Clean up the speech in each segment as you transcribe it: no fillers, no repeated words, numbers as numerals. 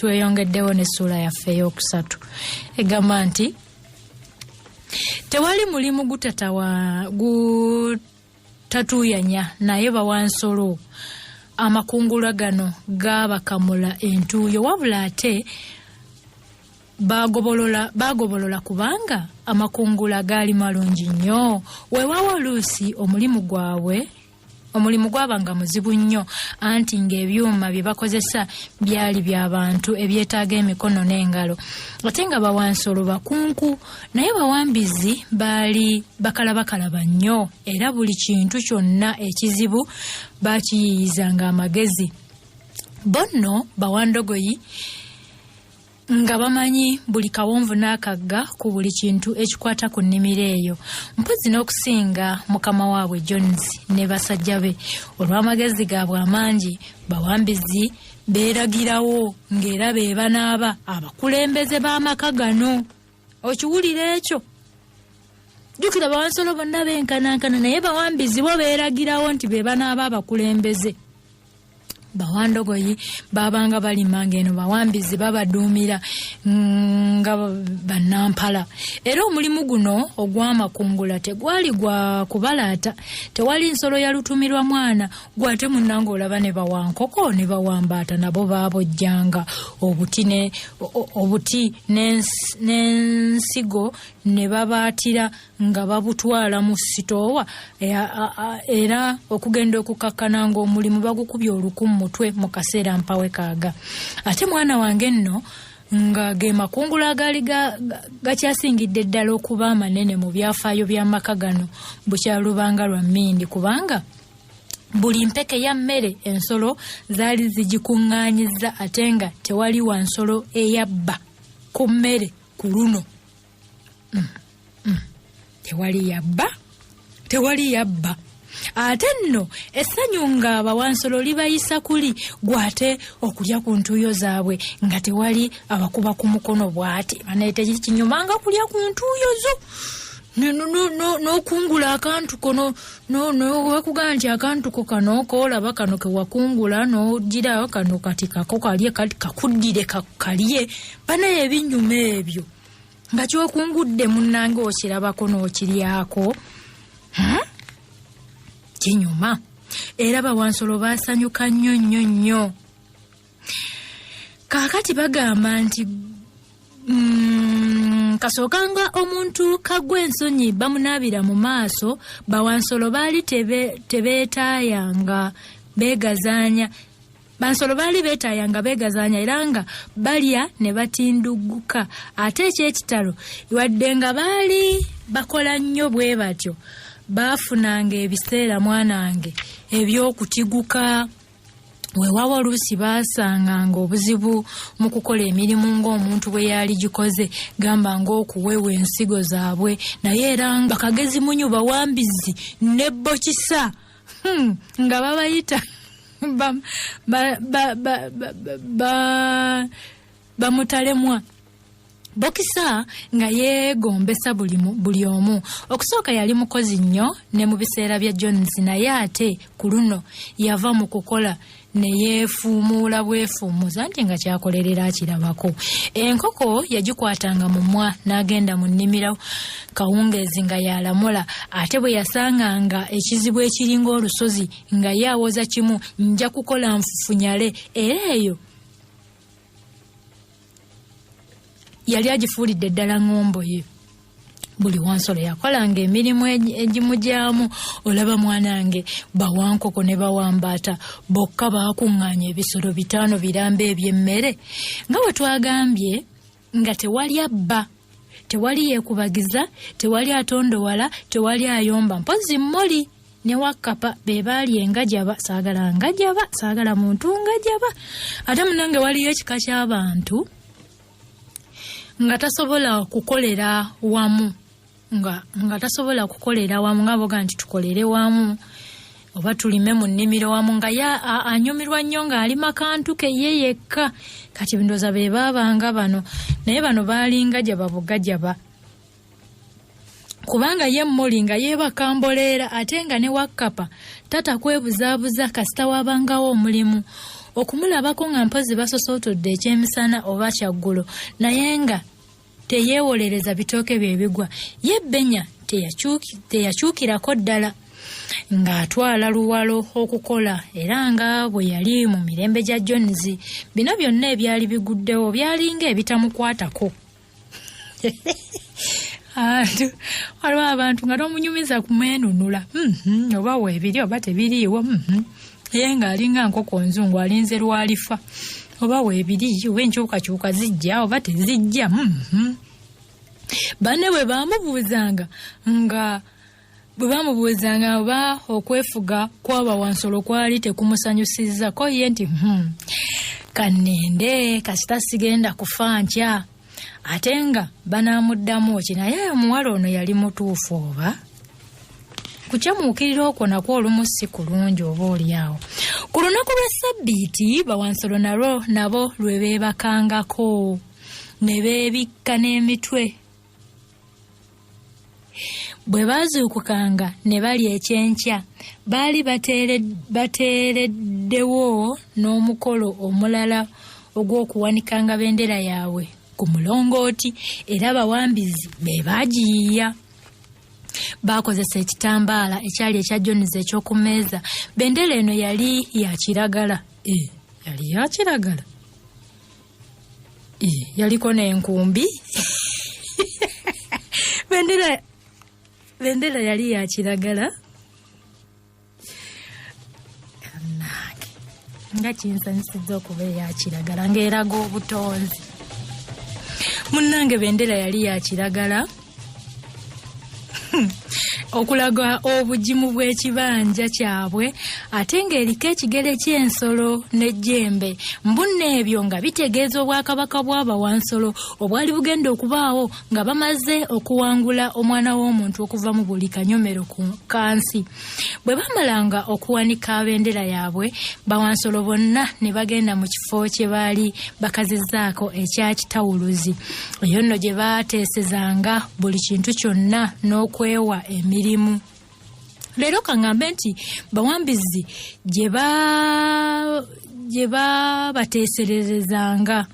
Tweyongeddewo n'essuula yaffe ey'okusatu egamba nti tewali mulimu gutatuuyanya, naye bawansolo amakungula gano gaabakamula entuuyo, wabula ate baagobolola kubanga amakungula gaali malungi nnyo. Weewaawo oluusi omulimu gwabwe, omulimu gwabanga muzibu nnyo, anti ng'ebyuma bye bakozesa byali bya bantu ebyetaaga emikono n'engalo, ate nga bawansolo bakunku. Naye bawambizi baali bakalabakalaba nnyo, era buli kintu kyonna ekizibu bakiyiiyizanga amagezi. Bo nno bawandogoyi nga bamanyi buli kawonvu n'akagga ku buli kintu ekikwata ku nnimiro eyo, mpozzi n'okusinga mukama waabwe Jones ne basajja be. Olw'amagezi gaabwe amangi, bawambizi beeragirawo ng'era be banaaba abakulembeze b'amaka gano. Okiwulira ekyo? Jjukira, bawansolo bonna benkanankana, naye bawambizi bo beeragirawo nti be banaaba abakulembeze. Bawandogoyi babanga balima ng'eno bawambizi babaduumira nga bannampala. Era omulimu guno ogw'amakungula tegwali gwa kubalaata. Tewali nsolo yalutumirwa mwana gwate. Munnange, olaba ne bawankoko ne bawambaata nabo baabojjanga obuti n'ensigo ne babaatira nga babutwala mu sitoowa, era okugenda okukakkana ng'omulimu bagukubye oluku mu mutwe mu kaseera mpawe kaaga. Ate mwana wange nno nga ge makungula agaali gakyasingidde ddala okuba amanene mu byafaayo by'amaka gano bukyalubanga lwa mmindi, kubanga buli mpeke ya mmere ensolo zaali zigikuŋŋaanyiza, ate nga tewali wa nsolo eyabba ku mmere ku luno. Tewali yabba, tewali yabba. Ate nno essanyu nga abawansolo libayisa kuli gwate okulya ku ntuuyo zaabwe nga tewali abakuba ku mukono bw'ati. Banaye, tekinyumanga kulya ku ntuuyo zo n'okungula akantu ko, wekugamba nti akantu ko kano koolaba kano kewakungula n'ogira kano kati kako kalye, kakuddire kalye. Banaye, ebinyuma ebyo nga kyokungudde, munnange, okirabako n'okiryako. Kinyuma. Era bawansolo baasanyuka nnyo nnyo nnyo. Kaakati bagamba nti kasookanga omuntu kagwa ensonyi bamunaabira mu maaso. Bawansolo baali tebeetaayanga beegazaanya. Bansolo baali beetaayanga beegazaanya, era nga balya ne batinduguka. Ate ekyekitalo, wadde nga baali bakola nnyo bwe batyo, baafunanga ebiseera, mwanange, eby'okutiguka. Weewaawo oluusi baasanganga obuzibu mu kukola emirimu ng'omuntu bwe yali gikoze, gamba ng'okuwewa ensigo zaabwe, naye era bakagezi munyu bawambizi ne bokisa, nga babayita bamutalemwa. Bokisa nga yeegombesa buli omu. Okusooka yali mukozi nnyo ne mu biseera bya Jones, naye ate ku luno yava mu kukola ne yeefuumuula bwefuumuza nti nga kyakolerera akirabako. Enkoko yagikwatanga mumwa n'agenda mu nnimiro kawungeezi nga yalamula. Ate bwe yasanganga ekizibu ekiringa olusozi, nga ye awoza kimu: "Nja kukola nfufunyale." Era eyo yali agifuulidde ddala ŋŋombo ye. Buli wansolo yakolanga emirimu egimugyamu. Olaba, mwanange, bawankoko ne bawambaata bokka baakuŋŋaanya ebisolo 5 biramba eby'emmere. Nga bwe twagambye, nga tewali abba, tewali yeekubagiza, tewali atondowala, tewali ayomba, mpozzi mmoli ne wakkapa be baali engajaba. Saagala ngajaba, saagala muntu ngajaba. Ate munange, waliyo ekika ky'abantu nga tasobola kukolera wamu, nga tasobola kukolera wamu, nga boga nti tukolere wamu oba tulime mu nnimiro wamu, nga ye anyumirwa nnyo ng'alima kantu ke ye yekka. Kati ndowooza be baabanga bano, naye bano baalinga jaba bugajaba, kubanga ye mmuli nga yeebaka mboleera, ate nga ne wakkapa tata kwebuzaabuza kasita wabangawo omulimu. okumulabako nga mpozzi basosootodde ekyemisana oba kyaggulo, naye nga teyeewolereza bitooke bye bigwa. Ye Benya teyakyukirako ddala, ng'atwala luwalo okukola, era nga bwe yali mu mirembe gya Jones. Bino byonna ebyali biguddewo byalinga ebitamukwatako. Waliwo abantu nga tomunyumiza kumwenunula, oba weebiri oba tebiriiwo, ye ng'alinga nkoko nzungu alinze lwalifa, oba weebiri oba enkyukakyuka zijja oba tezijja. Banne bwe baamubuuzanga nga bwe bamubuuzanga oba okwefuga kw'abawansolo kwali tekumusannyusizza, ko ye nti kannende kasita sigenda kufa nkya. Ate nga banaamuddamu ki? Naye omuwala ono yali mutuufu oba? Kukyamuukirira okwo nakwo olumu si kulungi oba oliawo. Ku lunaku lwa Ssabbiiti bawansolo nalwo nabo lwe beebakangako ne beebikka n'emitwe. Bwe baazuukukanga ne balya ekyenkya, baali bateereddewo n'omukolo omulala ogw'okuwanikanga bendera yaabwe ku mulongooti, era bawambizi be baagiyiiya. Baakozesa ekitambaala ekyali ekya Jones eky'oku mmeeza. Bendera eno yali ya kiragala. Yali ya kiragala. Yaliko n'enkumbi. Bendera yali ya kiragala. Kannange nga kinsanyusizza okuba eya kiragala ng'eraga obutonzi. Munnange bendera yali ya kiragala okulaga obugimu bw'ekibanja kyabwe, ate ng'eriko ekigere ky'ensolo n'ejjembe. Mbunno ebyo nga bitegeeza obwakabaka bw'abawansolo obwali bugenda okubaawo nga bamaze okuwangula omwana w'omuntu okuva mu buli kanyomero ku kansi. Bwe bamalanga okuwanika bendera yaabwe, bawansolo bonna ne bagenda mu kifo kye baali bakazizzaako ekya Kitawuluzi, eyo nno gye baateesezanga buli kintu kyonna n'okwewa emirimu. Leero kaŋŋambe nti bawambizi gye baabateesererezanga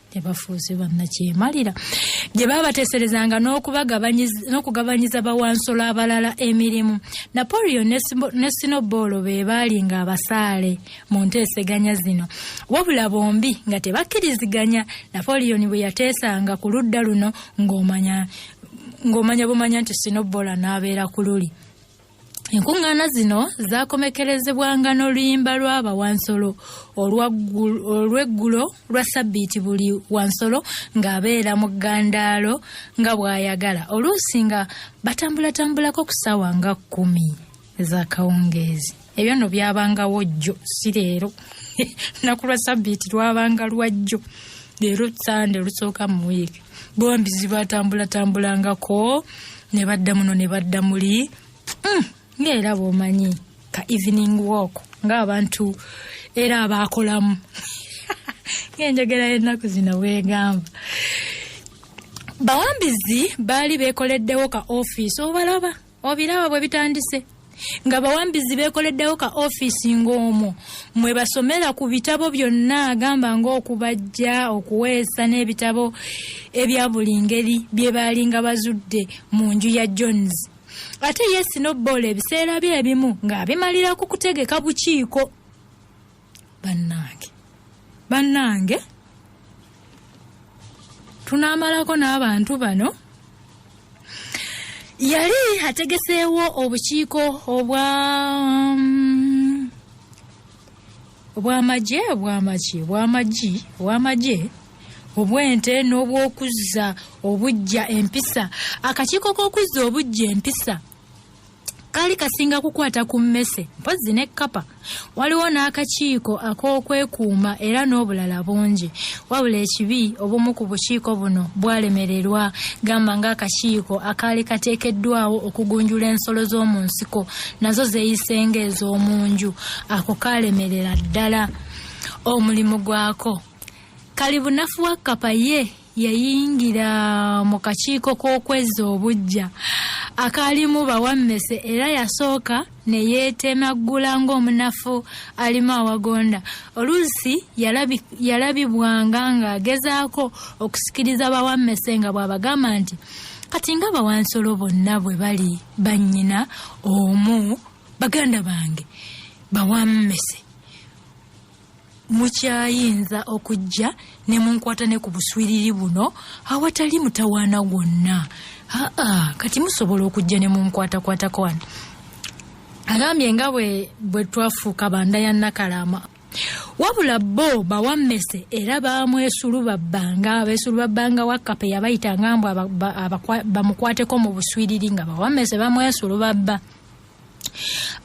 tebafuuse bannakyemalira, gye baabateeserezanga n'okugabanyiza bawansolo abalala emirimu. Napoleon ne Sinoboolo be baalinga abasaale mu nteeseganya zino, wabula bombi nga tebakkiriziganya. Napoleon bwe yateesanga ku ludda luno ng'omanya bumanya nti Sinoboolo n'abeera ku luli. Enkuŋŋaana zino zaakomekerezebwanga n'oluyimba lw'abawansolo olw'eggulo lwa Ssabbiiti, buli wansolo ng'abeera mu ggandaalo nga bw'ayagala, oluusi nga batambulatambulako ku ssaawa nga 10 ez'akawungeezi. Ebyo nno byabangawo jjo, si leero. Lunaku lwa Ssabbiiti lwabanga lwa jjo, leero Sande lusooka mu wiiki. Bombizi batambulatambulangako ne badda muno ne badda muli, ng'era bw'omanyi ka evening walk ng'abantu era abaakolamu, ng'enjogera y'ennaku zino bwegamba. Bawambizi baali beekoleddewo ka ofiisi. Obalaba, obiraba bwe bitandise, nga bawambizi beekoleddewo ka ofiisi ng'omwo mwe basomera ku bitabo byonna, agamba ng'okubajja, okuweesa n'ebitabo ebya buli ngeri bye baalinga bazudde mu nju ya Jones. Ate ye Sinoboolo ebiseera bye ebimu ng'abimalira ku kutegeka bukiiko. Bannange, bannange, tunaamalako n'abantu bano. Yali ategeseewo obukiiko obwa obw'amagye obw'amaki obw'amagi obw'amagye, obw'ente n'obw'okuzza obuggya empisa. Akakiiko k'okuzza obuggya empisa kaali kasinga kukwata ku mmese mpozzi ne kkapa. Waliwo n'akakiiko ak'okwekuuma era n'obulala bungi. Wabula ekibi, obumu ku bukiiko buno bwalemererwa, gamba ng'akakiiko akaali kateekeddwawo okugunjula ensolo z'omu nsiko nazo zeeyisenga ez'omu nju. Ako kaalemerera ddala omulimu gwako. Kali bunafu wa kkapa ye yayingira mu kakiiko k'okwezza obuggya. Akaalimu bawammese era yasooka ne yeetemaggula ng'omunafu alimu awagonda. Oluusi yalabibwanga ng'agezaako okusikiriza bawammese nga bw'abagamba nti kati nga bawansolo bonna bwe bali bannyina omu, baganda bange bawammese, mukyayinza okujja ne munkwata ne ku buswiriri buno awatali mutawaana gwonna. Aa, kati musobola okujja ne munkwatakwatako wano. Agambye nga bwe twafuuka banda ya Nakalama. Wabula bo bawammese era bamwesulubabbanga, beesulubabbanga Wakkape yabayitanga mbu bamukwateko mu buswiriri, nga bawammese bamwesulubabba.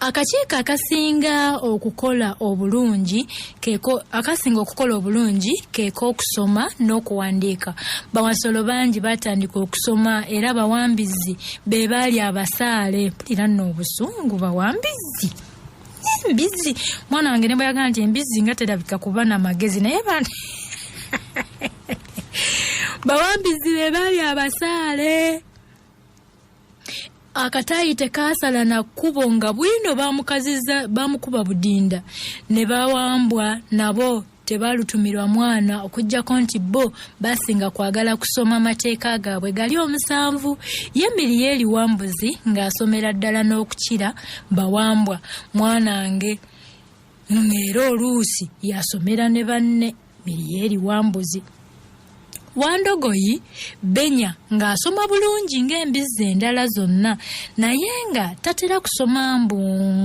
Akakiiko akasinga okukola obulungi keko akasinga okukola obulungi keko okusoma n'okuwandiika. Bawansolo bangi batandika okusoma era bawambizi be baali abasaale. Mpulira nno obusungu, bawambizi, embizzi. Mwana wange ne bweyagala nti embizzi nga terabika kuba na magezi, naye bawambizi be baali abasaale. Akataayi tekaasala na kkubo nga bwino bamukaziza, bamukuba budinda ne bawambwa nabo tebalutumirwa mwana, okuggyako nti bo basinga kwagala kusoma mateeka gaabwe gali 7. Ye Miriyeri Wambuzi ng'asomera ddala n'okukira bawambwa mwanange, ng'era oluusi yasomera ne banne. Miriyeri Wambuzi. Wandogoyi Benya ng'asoma bulungi ng'embizzi endala zonna, naye nga tatera kusoma mbu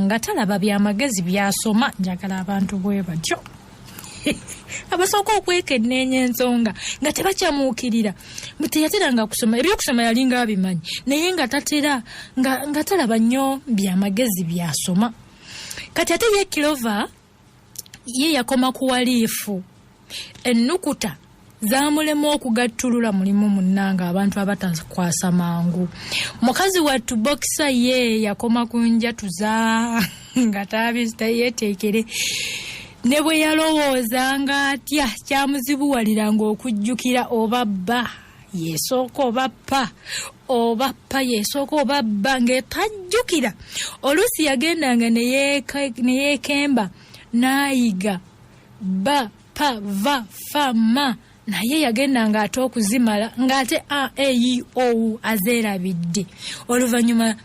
nga talaba byamagezi by'asoma. Njagala abantu bwe batyo abasooka okwekenneenya ensonga nga tebakyamuukirira. Teyateranga kusoma, ebyokusoma yalinga abimanyi, naye nga tatera nga talaba nnyo byamagezi by'asoma. Kati ate ye Kilova ye yakoma ku waliifu, ennukuta zaamulema okugattulula. Mulimu munnanga abantu abatakwasa mangu. Mukazi wattu Bokisa ye yakoma ku njatuza nga yeeteekere, ne bwe yalowoozanga atya kyamuzibuwaliranga okujjukira oba bba yeesooka oba pa, oba pa yeesooka oba bba, ng'etajjukira. Oluusi yagendanga ne yeekemba n'ayiga ba pa va fa ma, naye yagendanga ate okuzimala ng'ate a e i o u azeerabidde. Oluvannyuma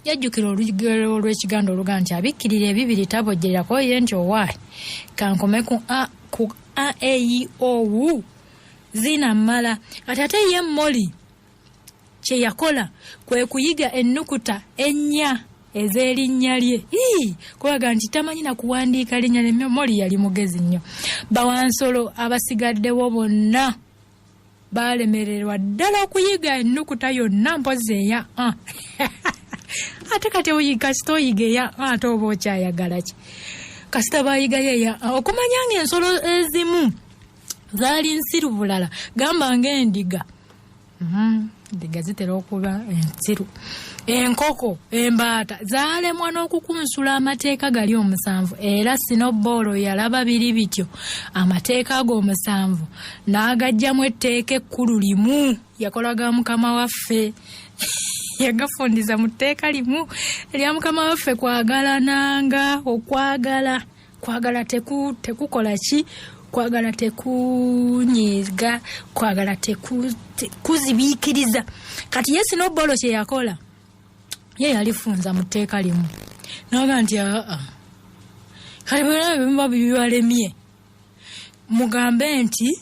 yajjukira olugero olw'Ekiganda olugamba nti abikkirira ebibiri tabojjerako, ye nti owaayi kankome ku a ku a e i o u zinammala. Kati ate ye Moli kye yakola kwe kuyiga ennukuta 4 ez'erinnya lye. Kulaga nti tamanyi na kuwandiika linnya lye. Moli yali mugezi nnyo. Bawansolo abasigaddewo bonna balemererwa ddala okuyiga ennukuta yonna mpozzi eya a. Ate kati kasita oyiga eya a, ate oba okyayagala ki? Kasita bayigayo eya a. Okumanya ng'ensolo ezimu zaali nsiru bulala, gamba ng'endiga. Endiga zitera okuba ensiru. Enkoko, embaata zaalemwa n'okukunsula amateeka gali 7. Era Sinoboolo yalaba biri bityo, amateeka ago 7 n'agajjamu etteeka ekkulu limu. Yakola ga Mukama waffe, yagafundiza mu tteeka limu erya Mukama waffe, kwagalananga. Okwagala, kwagala tekukola ki? Kwagala tekunyiiga, kwagala tekuzibiikiriza. Kati ye Sinoboolo kye yakola, ye yalifunza mu tteeka limu, naga nti aa, kale bwena bimuba bibalemye, mugambe nti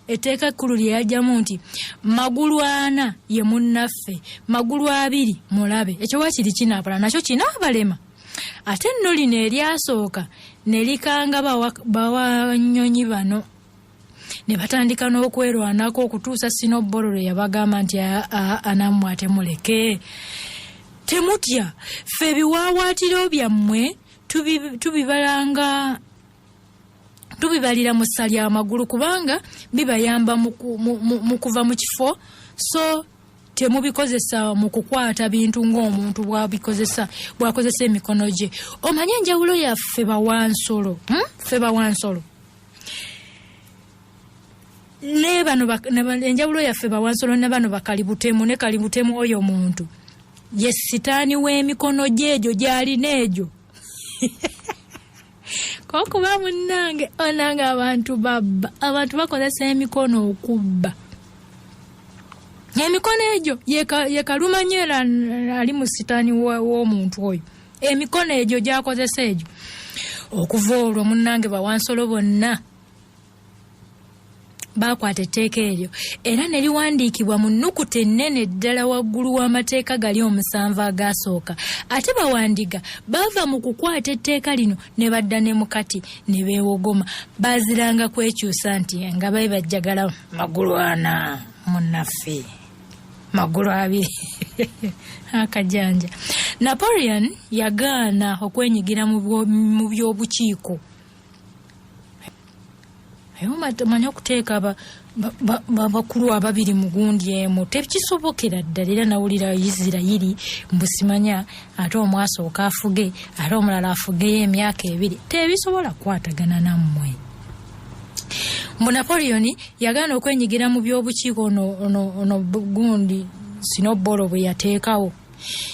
etteeka ekkulu lye yajjamu nti magulu 4 ye munnaffe, magulu 2 mulabe. Ekyo wakiri kinaabala nakyo kinaabalema. Ate nno lino eryasooka ne likanga bawanyonyi bano ne batandika n'okwerwanako okutuusa Sinoboolo lwe yabagamba nti anammwe ate muleke, temutya, ffe ebiwaawaatiro byammwe tubibalira mu ssa ly'amagulu, kubanga bibayamba mu kuva mu kifo, so temubikozesa mu kukwata bintu ng'omuntu bw'akozesa emikono gye. Omanye enjawulo yaffe bawansolo, Ffe bawansolo ne bano enjawulo yaffe bawansolo ne bano bakalibutemu ne kalibutemu oyo muntu. Ye sitaani w'emikono gye egyo gy'alina egyo. Kokuba munnange, onange abantu babba, abantu bakozesa emikono okubba. Emikono egyo yekaluma nnyo era ali mu sitaani w'omuntu oyo. Emikono egyo gy'akozesa egyo. Okuva olwo munnange bawansolo bonna baakwata etteeka eryo era ne liwandiikibwa mu nnukuta ennene ddala waggulu w'amateeka gali 7 agaasooka. Ate bawandiga baava mu kukwata etteeka lino ne badda ne mukati ne beewogoma. Baaziranga kwekyusa nti nga babe bajjagala magulu 4 munnaffe, magulu 2 akajanja. Napoleon yagaana okwenyigira mu by'obukiiko. Omanyi okuteeka abakulu ababiri mu gundi emu tekisobokera ddala. Era nawulira Isirayiri mbusimanya ate omu asooka afuge ate omulala afugeyo emyaka 2, tebisobola kukwatagana nammwe. Mbu Napoleon yagaana okwenyigira mu by'obukiiko ono gundi Sinobolo bwe yateekawo.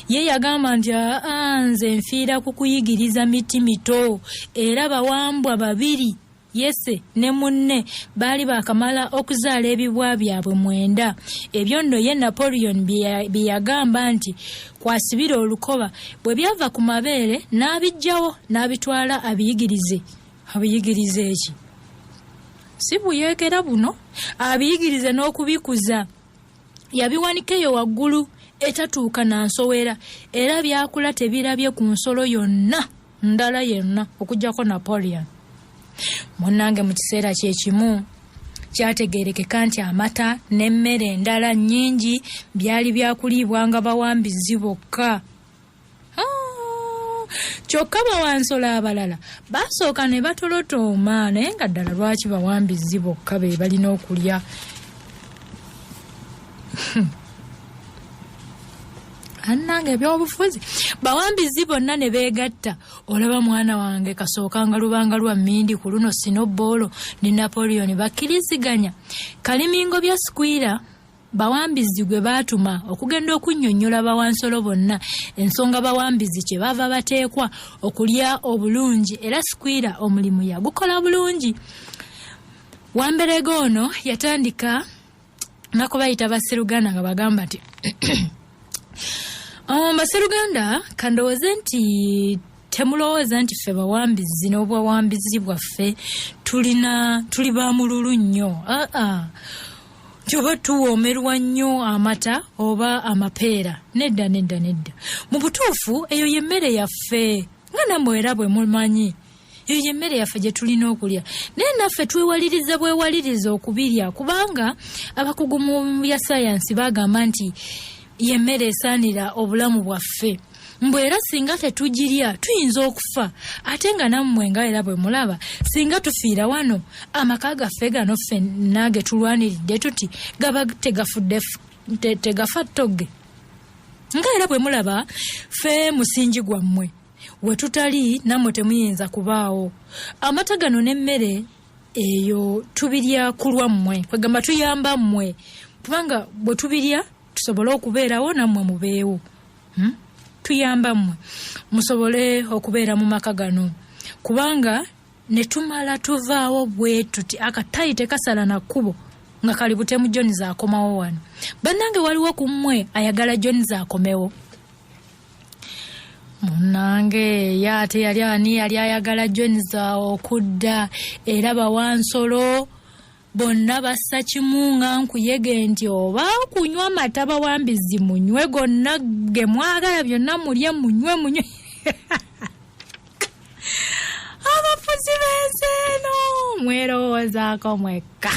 Ye yagamba nti nze nfiira ku kuyigiriza miti mito, era bawambwa 2 Yese ne munne baali baakamala okuzaala ebibwa byabwe 9. Ebyo nno ye Napoleon bye yagamba nti kwasibira olukoba bwe byava ku mabeere n'abiggyawo n'abitwala abiyigirize. Abiyigirize eki? Si buyeekera buno, abiyigirize n'okubikuza. Yabiwanika eyo waggulu etatuuka na nsowera, era byakula tebirabye ku nsolo yonna ndala yenna okuggyako Napoleon. Munnange mu kiseera kye kimu kyategeerekeka nti amata n'emmere endala nnyingi byali byakuliibwanga bawambizi bokka. Kyokka bawansolo abalala basooka ne batolotooma, naye nga ddala lwaki bawambizi bokka be balina okulya? Annange ebyobufuzi bawambizi bonna ne beegatta. Olaba mwana wange kasookanga lubanga lwa mmindi ku luno Sinobolo ne Napoleon bakkiriziganya. Kalimingo bya Squealer bawambizi gwe baatuma okugenda okunnyonnyola bawansolo bonna ensonga bawambizi kye bava bateekwa okulya obulungi, era Squealer omulimu yagukola bulungi. Wamberega ono yatandika nakubayita basseruganda nga bagamba nti basseruganda kandowooze nti temulowooza nti ffe bawambizi n'obwawambizi bwaffe tuli ba mululu nnyo. Nti oba tuwoomerwa nnyo amata oba amapeera. Nedda, nedda, nedda. Mu butuufu eyo y'emmere yaffe nga nammwe era bwe mumanyi. Eyo y'emmere yaffe gye tulina okulya. Naye naffe twewaliriza bwewaliriza okubirya, kubanga abakugu mu bya sayansi bagamba nti y'emmere esaanira obulamu bwaffe. Mbu era singa tetugirya tuyinza okufa, ate nga nammwe nga era bwe mulaba singa tufiira wano amaka gaffe gano ffenna ge tulwaniridde tuti gaba tegafudde tegafa ttogge. Nga era bwe mulaba ffe musingi gwammwe, we tutali nammwe temuyinza kubaawo. Amata gano n'emmere eyo tubirya ku lwammwe, kwegamba tuyamba mmwe, kubanga bwe tubirya tusobole okubeerawo nammwe mubeewo. Tuyamba mmwe musobole okubeera mu maka gano, kubanga ne tumala tuvaawo bwe tuti akatayi tekasala na kkubo nga kali butemu Jones akomawo wano. Bannange waliwo ku mmwe ayagala Jones akomewo? Munnange ye ate yali ani yali ayagala Jones okudda? Era bawansolo bonna bassa kimu nga nkuyege nti oba kunywa mata bawambizi munywe gonna ge mwagala byonna mulye munywe munywe. Abafuzi b'ensi eno mwerowoozaako mwekka.